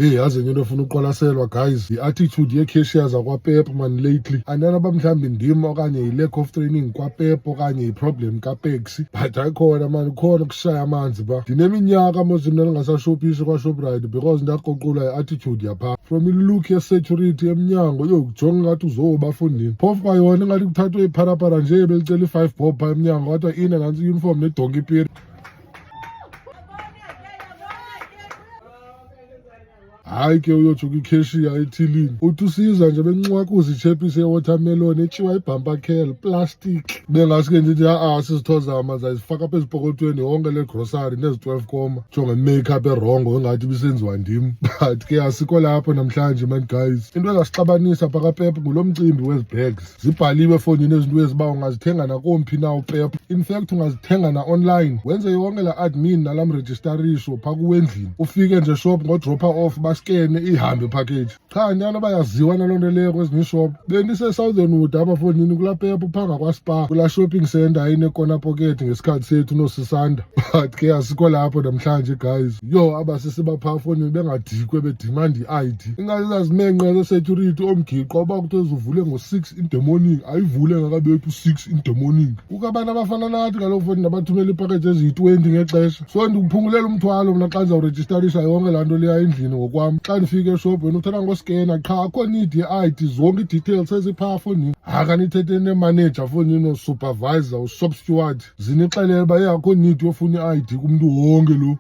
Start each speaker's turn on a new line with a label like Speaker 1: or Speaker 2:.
Speaker 1: Hey, yazi enye into efuna uqwalaselwa, guys, yi-attitude yee-cashier zakwaPep man lately. Andana uba mhlawumbi ndim okanye yi-lack of training kwaPep okanye yi-problem kaPexi, but ayikhona man, kukhona ukushaya amanzi ba. Ndineminyaka mos mna ndingasashophisi kwaShoprite because ndakruqulwa yi-attitude yaphaa. From i-look ye-security emnyango yokujonga ngathi uzoba fondini. Phofu kwayona ingathi kuthathwe ipharapara nje belicela i-5 bob phaa emnyango, kodwa ine nantsi i-uniform nedonki piri. Hayi ke, uyotsho kwicashier ethilini, uthi usiza nje benxwakuza itshephisi yewatermelon etyiwa ibhampakhel plastic. Bengaske ndithi ha-a, sizithozama zayizifaka apha ezipokothweni yonke le grosari nezi-12 koma, jonge make-up erongo engathi ibisenziwa ndim. But ke asikho lapho namhlanje man, guys. Into ezasixabanisa phakaPep ngulo mcimbi wezi bags. Zibhaliwe efowunini ezinto ezi uba ungazithenga nakomphi na uPep. In fact, ungazithenga na-online, wenze yonke la admin nalam rejistarisho phaa kuwendlini, ufike nje shop ngodropha off, baskene ihambe package. Cha, nyana, bayaziwa naloo nto leyo kwezinye iishop. Bendise-Southern Wood apha fondini kulaa Pep uphaa ngakwaSpar, kulaa shopping center ayinekona pocket ngesikhathi sethu noSisanda. But ke asikho lapho namhlanje, guys. Yho, abasisi baphaa fondini bengadikwe bedimanda i-ID, ingathi zazimenqe ze-security omgiqo uba kuthiwe zuvule ngo-6 in the morning, ayivule ngakabethu 6 in the morning. Kukho abantu abafana nathi kaloku fondini abathumela iipakeji eziyi-20 ngexesha, so ndikuphungulela umthwalo mna xa ndizawurejistarisha yonke laa nto leya endlini ngokwam. Xa ndifika eshop, wena uthatha ngoskena qha, akho need ye-ID, zonke ii-details eziphaa fondini. Hayi, kanithethe nemanager fondini, noosupervisor, ushop steward, zinixelele uba, hey, akho need yofuna i-ID kumntu wonke lo.